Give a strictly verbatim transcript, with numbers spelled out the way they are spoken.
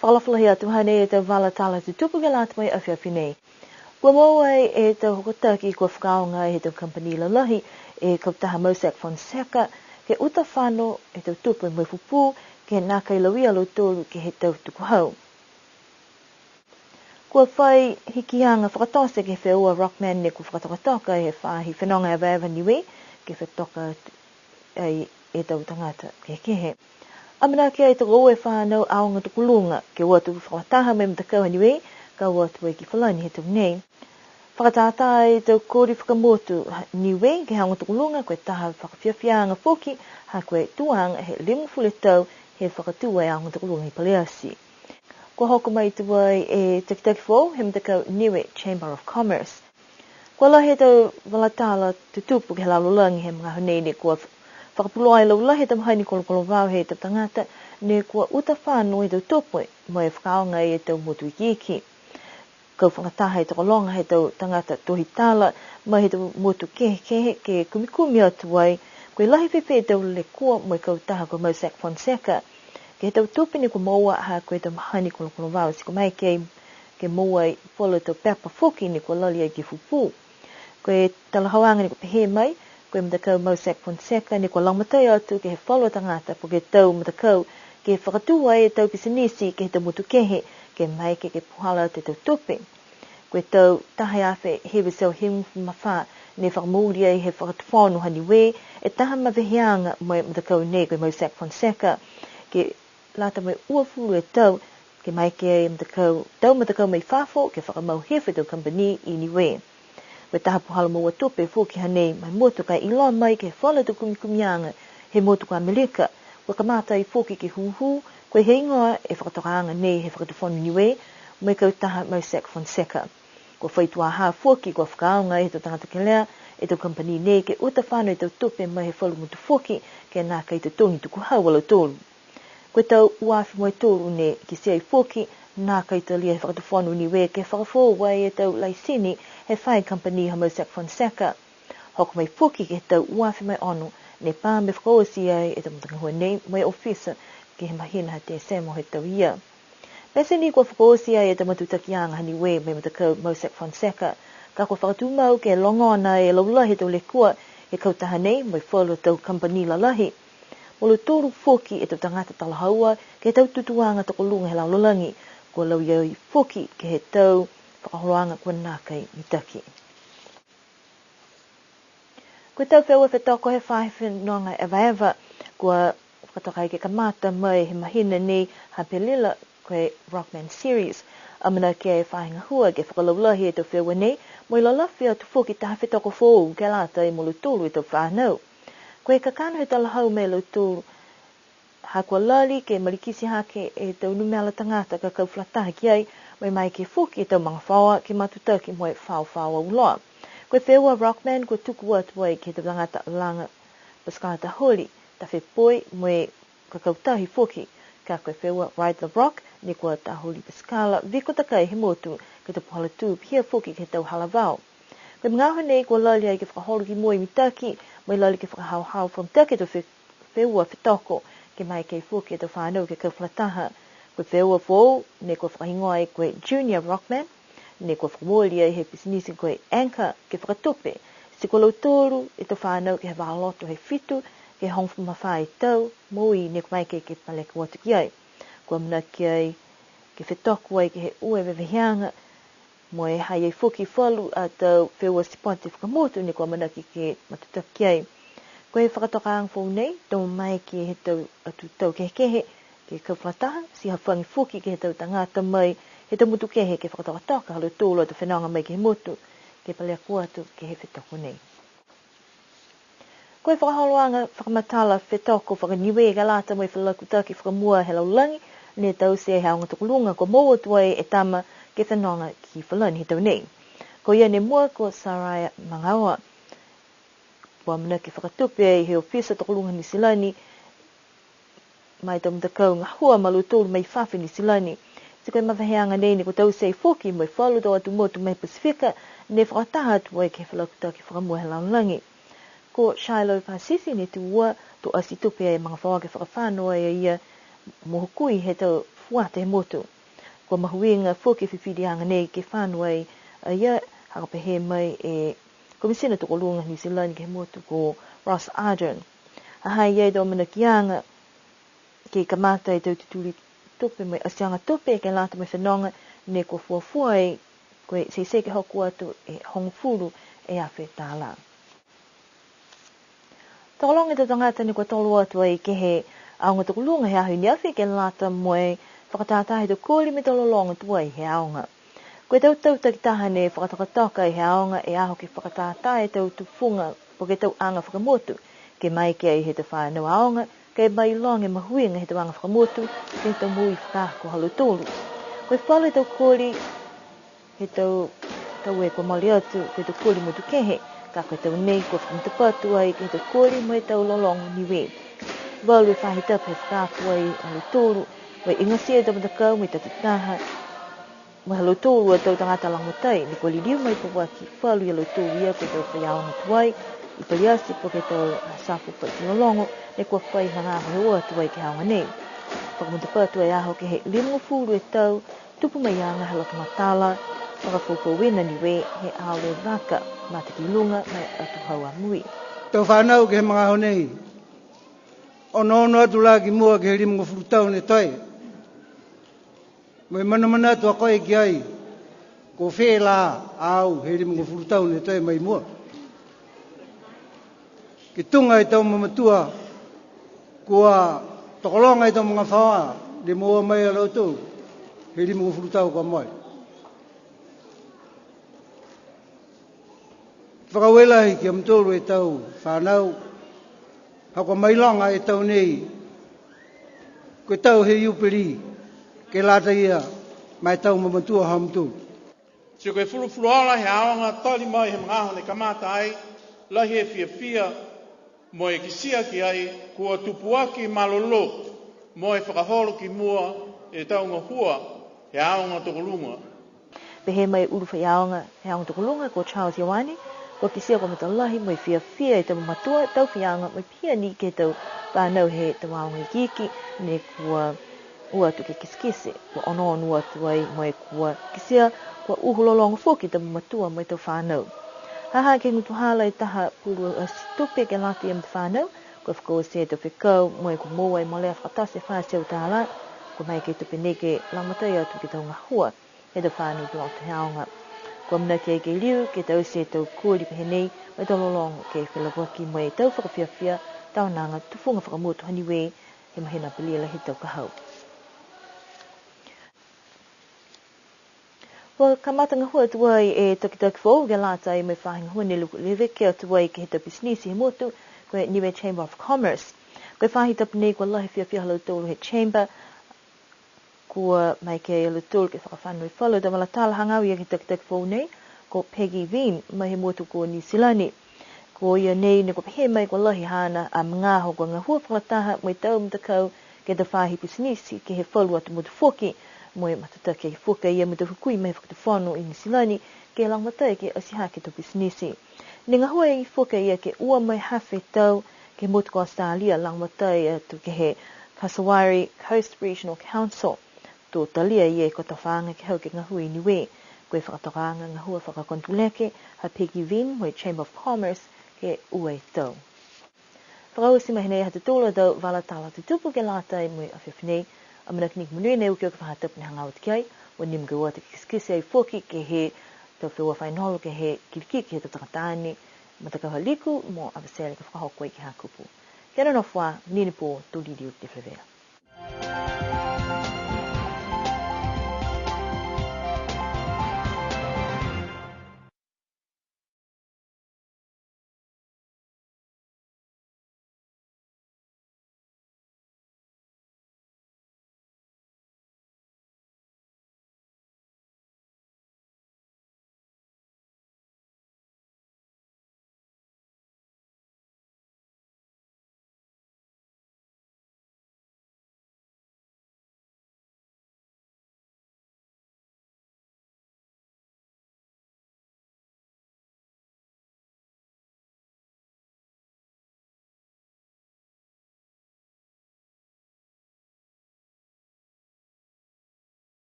Fakaalofa lahi atu, hanei e tau vala tala tutupu ke lata mo e afiafi nei. Kua moua e tau hokotaki kua fakaaoga he tau kamupani lalahi e kautaha Mossack Fonseca, ke uta fano e tau tupe mo e fufū, ke nākai lauia a lautolu ke he tau tukuhau. Kua fai hikiaga fakatote ke he feua Rockman ne kua fakatokatoka he faahi fenoga evaeva Niue, ke fetoko ai e tau tagata kehekehe. Amanaki ai tokoua e fanau aoga tokoluga ke o atu fakalataha mo e matakau ha Niue, ka o atu ai ki Falani he tau nei. Fakatātā e tau koli fakamotu Niue ke he aoga tokoluga, ko e taha fakafiafiaaga foki, ha ko e tuaga he limagofulu e tau he fakatū e aoga tokoluga i Paliati. Kua hoko mai tuai e takitaki foou he matakau Niue Chamber of Commerce. Kua lahi e tau vala tala tutupu ke he lalolagi he magaaho nei, ne kua fakapuloa e laulahi he tau mahani kolokolovao he tau tagata, ne kua uta fano e tau tupe mo e fakaaoga e tau motu ikiiki. Kau fakataha e tokologa he tau tagata tohi tala mai he tau motu kehekehe ke kumikumi atu ai, ko e lahi fēfē e tau lekua mo e kautaha ko Mossack Fonseca ke he tau tupe ne kua moua ha ko e tau mahani kolokolovao, ti kua maeke ke moua e falu tau pepa foki ne kua lali ai ke fufū. Ko e talahauaga ne kua pehē mai, ko e matakau Mossack Fonseca ne kua lagomatai atu ke he falu a tagata po ke tau matakau ke fakatū ai e tau pisinisi ke he tau motu kehe, ke maeke ke puhala atu e tau tupe. Ko e tau taha e afe hiva e teau hivagofulu ma fā ne fakamooli ai he Fakatufono ha Niue e taha maveheaga mo e matakau nei ko e Mossack Fonseca, ke lata mo e uafulu e tau, ke maeke e matakau, tau matakau mai fafo ke fakamau hifo e tau kamupani i Niue. Ko e taha puhala moua tupe foki hanei ma e motu ka e iloa mai ke he falu tau kumikumiaga he motu ko Amelika. Kua kamata ai foki ke hūhū, ko e heigoa e fakatokaaga nei he Fakatufono Niue mo e kautaha Mossack Fonseca. Kua fai tuaha foki kua fakaaoga e tau tagata kelea e tau kamupani nei ke uta fano e tau tupe mai he falu motu foki, ke nākai totogi tukuhau a lautolu. Ko e tau ua afe mo e tolu ne kitia ai foki, nākai talia he Fakatufono Niue ke fakafoou ai e tau laisini he faahi kamupani ha Mossack Fonseca. Hoko mai foki ke he tau ua afe mo e ono, ne pā mo e fakaoti ai e tau matagahua nei mo e ofisa ke he mahina ha Tesemo he tau ia. Pete ni kua fakaoti ai e tau matutakiaga ha Niue mo e matakau Mossack Fonseca, ka kua fakatumau ke logona e laulahi he tau lekua he kautaha nei mo e falu tau kamupani lalahi. Mo lautolu foki e tau tagata talahaua ke he tau tutūaga tokoluga he lalolagi, kua lauia ai foki ke he tau fakaholoaga kua nākai mitaki. Ko e tau feua fetoko he faahi fenoga evaeva, kua fakatoka ai ke kamata mai he mahina nei ha Apelila, ko e Rockman Series. Amanaki e faahi gahua ke fakalaulahi e tau feua nei, mo e lalafi atu foki taha fetoko foou ke lata mo lautolu e tau fanau. Ko e kakano he talahau mai lautolu, ha kua lali ke malikiti hake e tau numela tagata ka kau fakalataha ki ai, mo e maeke foki e tau magafaoa ke matutaki mo e faofao auloa. Ko e feua Rockman kua tuku atu ai ke he tau tagata laga pasikala taholi, tafe poi mo e kakau tahi foki, ka ko e feua Ride the Rock, ne kua taholi pasikala viko takai he motu ke he tau puhala tū, pihia foki ke he tau hala vao. Ko e magaaho nei kua lali ai ke fakaholo ki mua e mitaki, mo e lali ke fakahaohao fakamitaki e tau fe-, feua fetoko, ke maeke foki e tau fanau ke kau fakalataha. Ko e feua foou, ne kua fakahigoa ai ko e Junior Rockman, ne kua fakamooli ai he pisinisi ko e Anchor ke fakatupe. Ti ko lautolu e tau fanau ke he vahā loto he fitu ke he hogofulu ma fā e tau, moui ne kua maeke ke, ke pale kua atu ki ai. Kua amanaki ai ke fetoko ai ke he ua e veveheaga, mo e ha i ai foki falu a tau feua sipote fakamotu ne kua amanaki ke matutaki ai. Ko e fakatokaaga foou nei, to maeke he tau atu tau kehekehe ke kau fakalataha, ti hafagi foki ke he tau tagata mai he tau motu kehe ke fakatokatoka ha lautolu a tau fenoga mai ke he motu, ke pale aku atu ke he fetoko nei. Ko e fakaholoaga fakamatala fetoko faka-Niue ke lata mo e felakutaki fakamua he lalolagi, ne taute he aoga tokoluga kua moua tuai e tama ke fenoga ki Falani he tau nei. Ko ia ne mua ko Saraia Magaoa. Kua amanaki fakatupe ai he ofisa tokoluga Niu Silani, ma e tau matakau gahua ma lautolu mai fafo Niu Silani. Ti ko e maveheaga nei ne kua taute foki mo e falu tau atu motu mai Pasifika, ne fakataha atu ai ke he felakutaki fakamua he lalolagi. Ko Shiloh Pasisi ne tū ua, to ati tupe e magafaoa ke fakafano ai a ia mo hukui he tau fuata he motu. Kua mahuiga foki e fifiliaga nei ke fano ai a ia, ha ko e pehē mai e Komisina Tokoluga Niu Silani ke he motu ko Ross Ardern. Ha ha i ai e tau amanakiaga ke kamata e tau tutuli tupe mo e atiaga tupe ke lata mo e fenoga ne kua fuafua ai, ko e teitei ke hoko atu e hogofulu e afe tālā. Tokologa e tau tagata ne kua tolo atu ai ke he aoga tokoluga he aho i ne afi ke lata mo e fakatātā he tau koli mo e tau lologo tuai he aoga. Ko e tau tau takitaha ne fakatokatoka he aoga e aho ke fakatātā e tau tufuga po ke tau aga fakamotu, ke maeke ai he tau fanau aoga ke mailoga e mahuiga he tau aga fakamotu ke he tau moui fakaako ha lautolu. Ko e falu he tau koli he tau, tau e kua mole atu, ko e tau koli motu kehe, ka ko e tau nei kua fakamatapatu ai ke he tau koli mo e tau lologo Niue. Valu e faahi tapu he fakaako ai a lautolu, mo e igatia e tau matakau mo e takitaha, mo e ha lautolu a tau tagata lagomatai, ne kua liliu mai pauaki falu ia lautolu ia ko e tau faiaoga tuai i Paliati po ke tau Asafo Fakatufono, ne kua fai magaaho he o atu ai ke he aoga nei. Fakamatapatu e aho ke he limagofulu e tau, tupu mai aga ha loto matala fakafoufouina Niue he aoga vaka, mata ki luga mo e atuhau a mui. Tau fanau ke he magaaho nei, onoono atu la ki mua ke he limagofulu tau ne toe. Mo e manamanatu a koe ki ai, ko fē la a au he limagofulu tau ne toe mai mua. Ke tuga e tau mamatua, kua tokologa e tau magafaoa, ne moua mai a lautolu he limagofulu tau kua mole. Fakaaue lahi ki a mutolu e tau fanau, ha kua mailoga e tau nei, ko e tau he Iupeli, ke lata ia ma e tau mamatua ha mutolu. Ti ko e fulufuluola he aoga tali mai he magaaho ne kamata ai, lahi e fiafia, mo e kitia ki ai, kua tupuaki malolō, mo e fakaholo ki mua e tau gahua he aoga tokoluga. Pehē mai e ulu faiaoga he aoga tokoluga ko Charles Ioane, kua kitia kua matalahi mo e fiafia e tau mamatua, tau faiaoga mo e pihia ni ke he tau fanau he tau aoga ikiiki, ne kua o atu ke kitekite, kua onoono atu ai mo e kua kitia, kua uhu lologo foki e tau mamatua mo e tau fanau. Ha ha ke he gutuhala e taha pulu ati tupe ke lata ia mo e tau fanau, kua fakaoti e tau fekau mo e kua moua e molea fakataha e fā e teau tālā, kua maeke e tupe nei ke lagomatai atu ke he tau gahua he tau fanau tuga he aoga. Kua amanaki ai ke liu ke taute e tau koli pehē nei mo e tau lologo ke felauaki mo e tau fakafiafia, tau aga tufuga fakamotu ha Niue, he mahina Apelila he tau ka hau. Kua kamata gahua atu ai e takitaki foou ke lata mo e faahi gahua ne leveki atu ai ke he tau pisinisi he motu, ko e Niue Chamber of Commerce. Ko e faahi tapu nei kua lahi e fiafia ha lautolu he Chamber, kua maeke a lautolu ke fakafano e falu tau vala tala hagaao ia ke he takitaki foou nei, ko Peggy Veen, mai he motu ko Niu Silani. Ko ia nei ne kua pehē mai kua lahi haana a magaaho kua gahua fakalataha mo e tau matakau ke he tau faahi pisinisi ke he falu atu motu foki, mo e matutaki foki a ia mo e tau hukui mai he fakatufono i Niu Silani ke lagomatai ke ati hake e tau pisinisi. Ne gahua ai foki a ia ke ua mo e hafa e tau ke he motu ko Australia, lagomatai atu ke he Kasawari Coast Regional Council. To talia e ia e kotofaaga ke hau ke gahua i Niue. Ko e fakatokaaga gahua fakakonotuleke ha Peggy Veen mo e Chamber of Commerce ke ua e tau. Fakaoti mai nei ha tautolu a tau vala tala tutupu ke lata mo e afiafi nei. Amanaki ni ke monuina e ukiuki faahi tapu ne hagaao atu ki ai, mo e nimo ke o atu ke kitekite ai foki ke he tau feua fainolo ke he kilikiki he tau tagata taane, matakau ha Liku mo Avatele ke fakahoko ai ke he Hakupu. Kia nonofo ā, monuina e pō, to liliu ke feleveia.